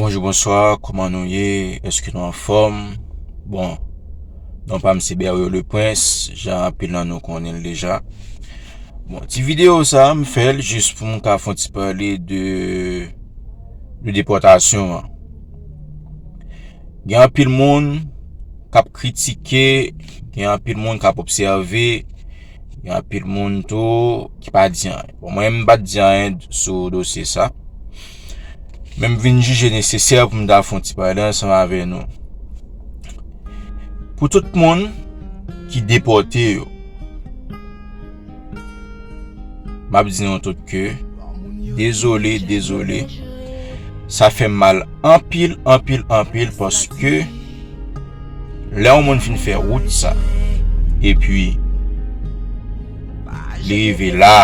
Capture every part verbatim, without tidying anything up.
Bonjou, bonswa, kòman nou ye? Èske nou anfòm? Bon, non pa m se Berrio le Prince, jan anpil nan nou konnen l deja. Bon, ti videyo sa a, m fè l jis pou m ka fè yon ti pale de, de depòtasyon an. Gen anpil moun k ap kritike, gen anpil moun k ap obsève, gen anpil moun tou ki pa di anyen. Bon, mwen, m pa t di anyen sou dosye sa. Men m vin jije nesesè pou m ta fè yon ti pale ansanm avè nou. Pou tout moun ki depòte yo, m ap di nou tout ke dezole, dezole. Sa fè m mal anpil, anpil, anpil, paske lè yon moun fin fè wout sa, epi li rive la,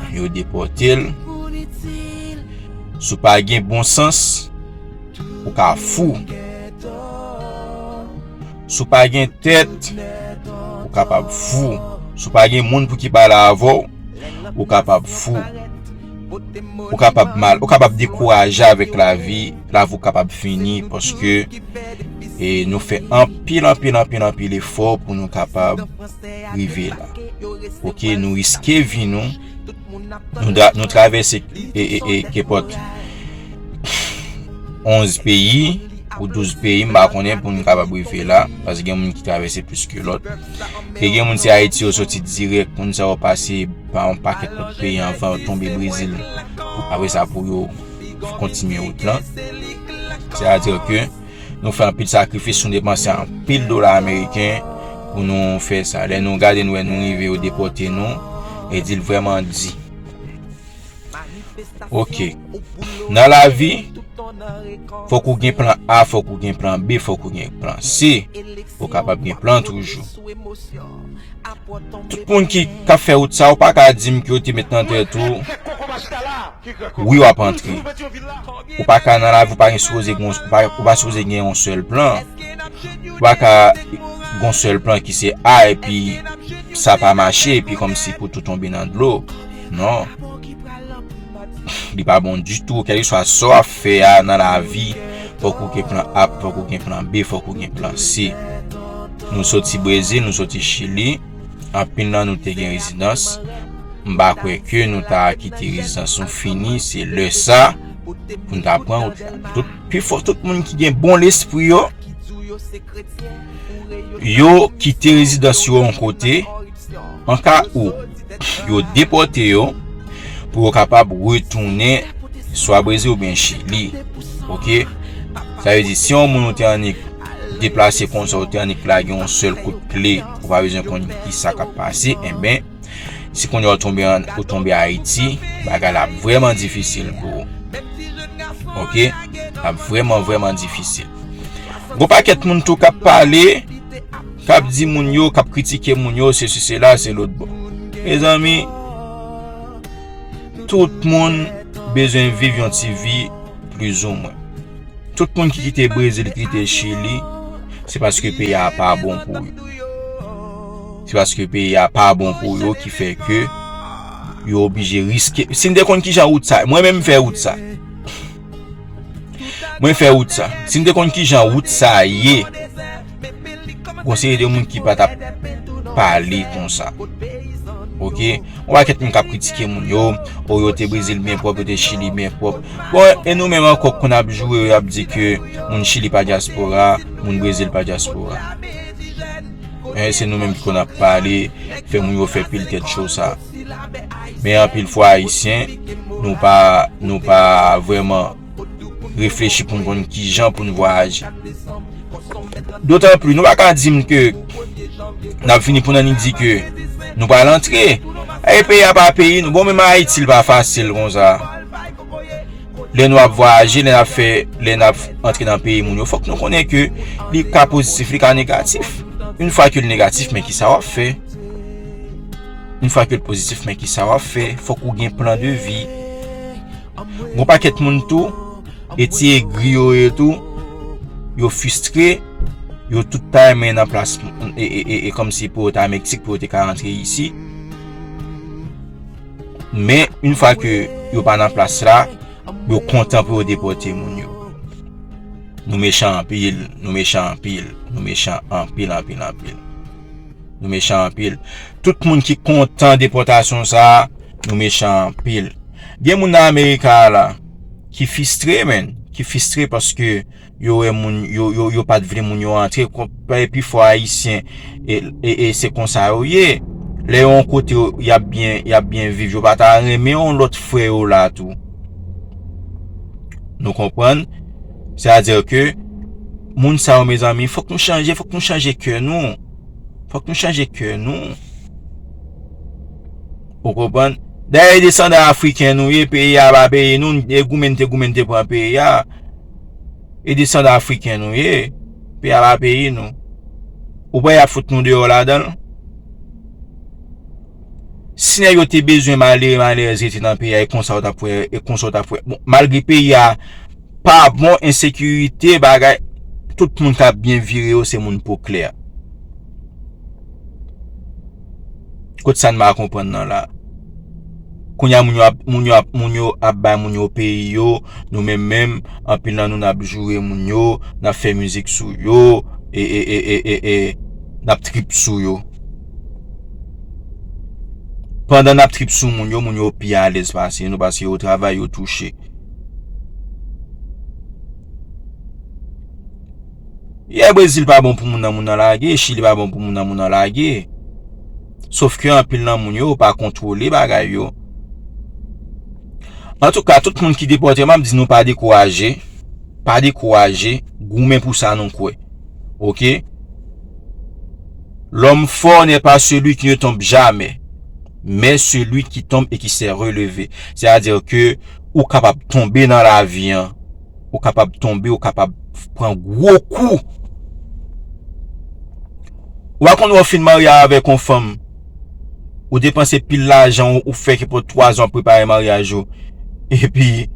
yo depòte l, si w pa gen bon sans, ou ka fou. Si w pa gen tèt, ou kapab fou. Si w pa gen moun pou ki pale avè w, ou kapab fou. Ou kapab mal, ou kapab dekouraje avèk lavi, lavi w kapab fini, paske, e, nou fè anpil, anpil, anpil, anpil efò pou nou kapab rive la. Oke, nou riske vi nou, nou, nou travèse, e, e, e, kenpòt onz peyi ou douz peyi, m pa konnen, pou nou kapab rive la, paske gen moun ki travèse plis ke lòt. E gen moun se Ayiti yo soti dirèk, moun sa yo pase pa yon pakèt lòt peyi anvan yo tonbe Brezil. Apre sa, pou yo kontinye wout lan. Sètadi ke nou fè anpil sakrifis, nou depanse anpil dola ameriken pou nou fè sa. Lè nou gade, nou wè nou rive, yo depòte nou, e di l vrèman di. Oke. Nan lavi, fòk ou gen plan A, fòk ou gen plan B, fòk ou gen plan C. Ou kapab gen plan toujou. Tout moun ki, k ap fè wout sa, ou pa ka di m ke w te met nan tèt ou, wi, w ap antre. Ou pa ka nan lavi, ou pa gen sipoze gen, ou pa, ou pa sipoze gen yon sèl plan. Ou pa ka gen yon sèl plan ki se A, epi sa pa mache, epi kòmsi pou tou tonbe nan dlo. Non. Li pa bon ditou. Kèlkeswa sa w ap fè a nan lavi, fòk ou gen plan A, fòk ou gen plan B, fòk ou gen plan C. Nou soti Brezil, nou soti Chili. Anpil nan nou te gen rezidans. M pa kwè ke nou ta kite rezidans nou fini. Se lè sa pou n ta pran wout la. Tout, pifò tout moun ki gen bon lespri yo, yo kite rezidans yo yon kote, an ka ou yo depòte yo, pou yo kapab retounen swa Brezil oubyen Chili. Oke? Sa vle di, si yon moun ou te annik deplase konsa, ou te annik lage yon sèl kout kle, ou pa bezwen konn ki sa k ap pase, enben, si kounye a ou tonbe an, ou tonbe Ayiti, bagay la ap vrèman difisil pou ou. Oke? L ap vrèman, vrèman difisil. Gon pakèt moun tou k ap pale, k ap di moun yo, k ap kritike moun yo, sesi, sela, se lòt bò. Mezanmi, tout moun bezwen viv yon ti vi plizoumwen. Tout moun ki kite Brezil, ki kite Chili, se paske peyi a pa bon pou yo. Se paske peyi a pa bon pou yo ki fè ke yo oblije riske. Si n te konn kijan wout sa, mwen menm m fè wout sa. Mwen fè wout sa. Si n te konn kijan wout sa ye, gon seri de moun ki pa t ap pale konsa. Oke? Yon pakèt moun k ap kritike moun yo, o yo te Brezil byen pwòp, yo te Chili byen pwòp. Bon, e nou menm ankò k konn ap joure yo, y ap di ke moun Chili pa dyaspora, moun Brezil pa dyaspora. E se nou menm ki konn ap pale, fè moun yo fè pil tèt cho sa. Men anpil fwa Ayisyen, nou pa, nou pa vrèman reflechi pou n konn kijan pou n vwayaje. Dotan pli, nou pa ka di m ke n ap vini pou n annik di ke nou pral antre. E peyi a pa peyi nou. Bon, menm Ayiti, l pa fasil konsa. Lè nou ap vwayaje, lè n ap fè, lè n ap antre nan peyi moun yo, fòk nou konnen ke li ka pozitif, li ka negatif. Yon fwa ke l negatif, men kisa w ap fè? Yon fwa ke l pozitif, men kisa w ap fè? Fòk ou gen plan de vi. Gon pakèt moun tou, e ti egri yo ye tou, yo fristre, yo tout ta renmen nan plas, e, e, e, e kòmsi pou yo ta Meksik, pou yo te ka rantre isi. Men, yon fwa ke yo pa nan plas la, yo kontan pou yo depòte moun yo. Nou mechan anpil, nou mechan anpil, nou mechan anpil, anpil, anpil. Nou mechan anpil. Tout moun ki kontan depòtasyon sa a, nou mechan anpil. Gen moun nan Amerika a la ki fistre, menn, ki fistre paske yo wè moun, yo, yo, yo pa t vle moun yo antre. Konpè pifò Ayisyen, e, e, e se konsa yo ye. Lè yo yon kote, yo, y ap byen, y ap byen viv, yo pa ta renmen yon lòt frè yo la tou. Nou konprann? Sètadi ke moun sa yo, mezanmi, fòk nou chanje, fòk nou chanje kè nou. Fòk nou chanje kè nou. Ou konprann? Dayè, e desandan afriken nou ye, peyi a pa peyi nou, e goumen te goumen te pran peyi a. E desandan afriken nou ye, peyi a pa peyi nou. Ou kwè y ap fout nou deyò ladan l? Si nèg yo te bezwen malere, malerèz rete nan peyi a, e konsa w t ap wè, e konsa w t ap wè. Bon, malgre peyi a pa bon, ensekirite, bagay, tout moun k ap byen vire yo, se moun po klè. Kot sa n pa konprann nan la? Kounye a, moun yo ap, moun yo ap, moun yo ap bay moun yo peyi yo, nou menm menm, anpil nan nou n ap joure moun yo, n ap fè mizik sou yo, e, e, e, e, e, e, n ap trip sou yo. Pandan n ap trip sou moun yo, moun yo pi alèz pase nou, paske yo travay, yo touche. Yè, Brezil pa bon pou moun nan, moun nan lage, Chili pa bon pou moun nan, moun nan lage. Sof ke anpil nan moun yo pa kontwole bagay yo. Antouka, tout moun ki depòte, m ap di nou pa dekouraje, pa dekouraje, goumen pou sa nou kwè. Oke? L'homme fort n'est pas celui qui ne tombe jamais, mais celui qui tombe et qui s'est relevé. Sètadi ke ou kapab tonbe nan lavi an, ou kapab tonbe, ou kapab pran gwo kou. Ou pa konn, ou fin marye avèk yon fanm, ou depanse pil lajan, ou, ou fè kenpòt twa zan prepare maryaj ou, epi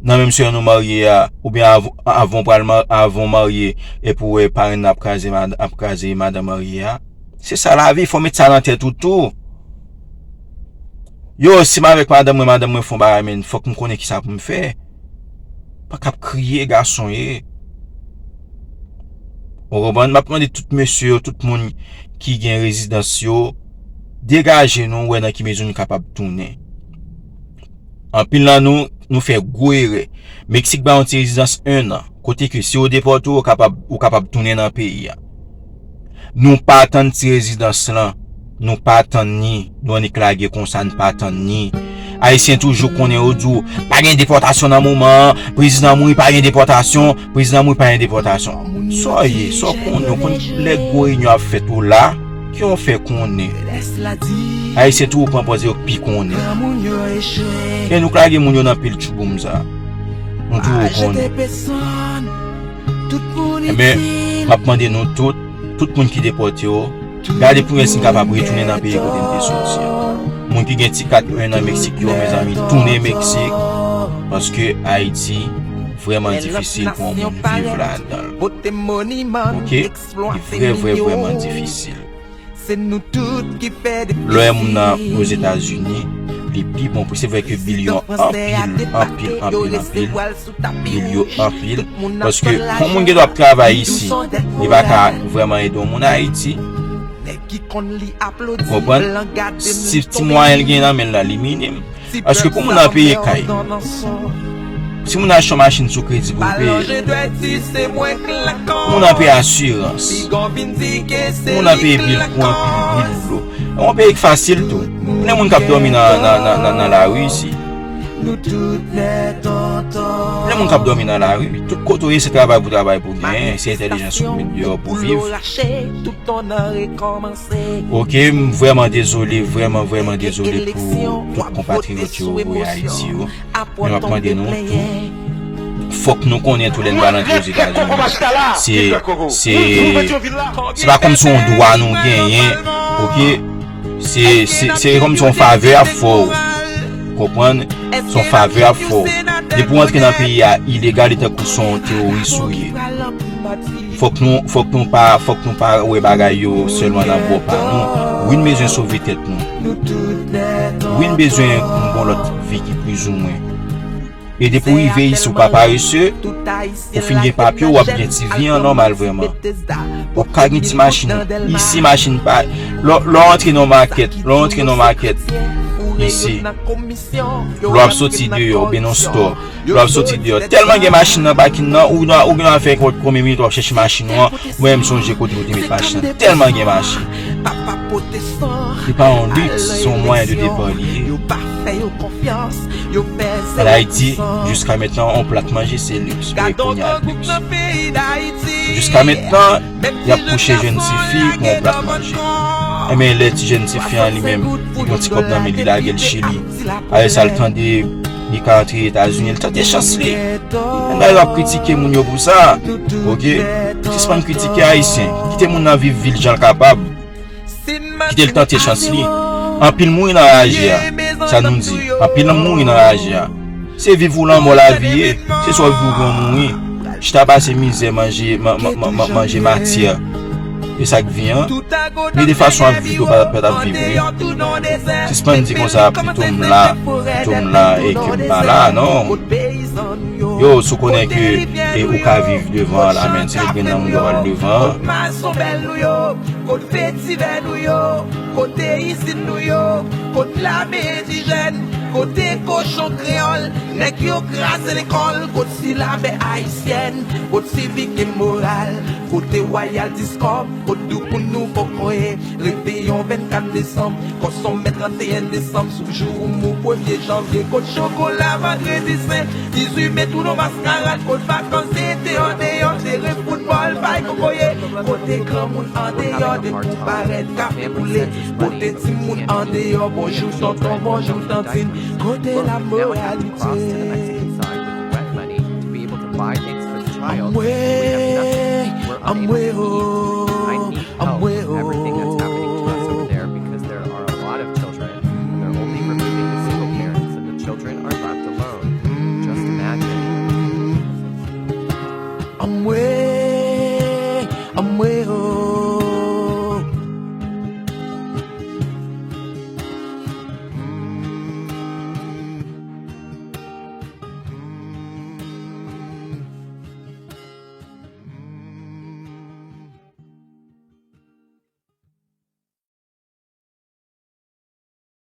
nan menm semèn ou marye a, oubyen av-, avan w pral ma-, avan w marye, epi w wè parenn nan ap kraze mad-, ap kraze madanm marye a. Se sa lavi, fò w met sa nan tèt ou tou. Yo, si m avèk madanm mwen, madanm mwen fè yon bagay, men fòk m konnen kisa pou m fè. Pa k ap kriye, gason ye. Ou konprann? M ap mande tout mesye yo, tout moun ki gen rezidans yo, degaje nou, wè nan ki mezi nou kapab tounen. Anpil nan nou, nou fè gwo erè. Meksik ba yon ti rezidans en an, kote ke si yo depòte w, ou kapab, ou kapab tounen nan peyi a. Nou pa tann ti rezidans lan, nou pa tann ni, nou annik lage konsa, n pa tann ni. Ayisyen toujou konnen yo di w, pa gen depòtasyon nan moman an, prezidan mouri, pa gen depòtasyon, prezidan mouri, pa gen depòtasyon. Sa w ye, sa w konnen, w konn lè gwo reyinyon ap fèt ou la, ki w fè konnen? Ayisyen toujou pran pòz yo pi konnen. E nou k lage moun yo nan pil tchouboum sa. Nou toujou konnen. Enben, m ap mande nou tout, tout moun ki depòte yo, gade pou wè si n kapab retounen nan peyi kote n te soti a. Moun ki gen ti kat en an Meksik yo, mezanmi, tounen Meksik, paske Ayiti vrèman difisil pou yon moun viv ladan l. Oke? Li vrè, vrè, vrèman difisil. Lè w wè moun nan Ozetazini, li pi bon pou, se vre ke bil yo anpil, anpil, anpil, anpil. Bil yo anpil. Paske pou yon moun gen dwa ap travay isi, li pa ka vrèman ede yon moun Ayiti. Konprann? Si ti mwayen l gen nan men l la, li minim. Paske pou moun nan peye kay, si moun nan achte yon machin sou kredi pou l peye, pou moun nan peye asirans, pou moun nan peye bil kouran, bil, bil dlo. E yon peyi k fasil tou. Konnen moun k ap dòmi nan, nan, nan, nan, nan lari isi. Konnen moun k ap dòmi nan lari. Tout kote w ye, se travay pou travay pou genyen, se entèlijans ou pou met deyò pou viv. Oke, m vrèman dezole, vrèman, vrèman dezole pou tout konpatriyòt yo voye Ayiti yo. Men m ap mande nou tou, fòk nou konnen tou lè n pral antre Ozetazini, se, se, se pa kòmsi yon dwa nou genyen, oke? Se, se, se kòmsi yon favè y ap fè w. Konprann? Se yon favè y ap fè w. Depi w antre nan peyi a ilegal, e tankou se yon teworis ou ye. Fòk nou, fòk nou pa, fòk nou pa wè bagay yo sèlman nan bò pa nou. Wi, n bezwen sove tèt nou. Wi, n bezwen yon bon lòt vi ki plizoumwen. E depi w rive isi, ou pa parese, ou fin gen papye, w ap gen ti vi an nòmal vrèman. W ap ka gen ti machin. Isi, machin pa. Lè w antre nan makèt, lè w antre nan makèt, isi, lè w ap soti deyò, oubyen nan stò, lè w ap soti deyò, tèlman gen machin nan pakin nan, ou gen dwa fè konbyen minit w ap chèche machin ou an. Mwen, m sonje kote yo te met machin nan. Tèlman gen machin. Se pa yon liks, se yon mwayen de depan li ye. An Ayiti, jiska mentnan, yon plat manje se liks. Wi, kounye a liks. Jiska mentnan, y ap kouche jèn tifi pou yon plat manje. Enben, lè ti jèn tifi an li menm, li gen yon ti kòb nan men li, lage l Chili. Apre sa, l tande li ka antre Etazini, l tante chans li. Menm bagay w ap kritike moun yo pou sa. Oke? Sispann kritike Ayisyen. Kite moun nan viv vi l jan l kapab. Kite l tante chans li. Anpil mouri nan raje a. Sa nou di. Anpil mouri nan raje a. Se viv ou lanmò lavi ye. Se swa w viv oubyen w mouri. Chita pase mizè, manje, ma- ma- ma- ma- manje matyè. E sa k vi an. Men de fason ap viv yo pa pa t ap viv wi. Sispann di konsa pito m la, pito m la e ke m pa la, non. Yo, si w konnen ke e ou ka viv devan an la, men se met grenn nan mouda w al devan an. Kot vetiven nou yo, kote izin nou yo, kot lame endijèn, kote kochon kreyòl, nèg yo kraze lekòl, kot silabè ayisyèn, kot sivik e moral, kote wayal diskòb, kot douboun nou fòkòye, reveyon vennkat desanm, kòsonmen tranteyen desanm, sou jou ou mou premye janvye, kot chokola vandredi sen, dizuit me tou nan maskarad, kot vakans ete andeyò, teren foutbòl, bay kokoye, kote granmoun andeyò, depi w parèt, kafe koule, kote timoun andeyò, bonjou tonton, bonjou tantin, kote lamoralite. Amwe, amwe, oh, amwe, oh. Everything that's happening to us over there because there are a lot of children, and they're only removing the single parents, and the children are left alone. Just imagine. Amwe, amwe,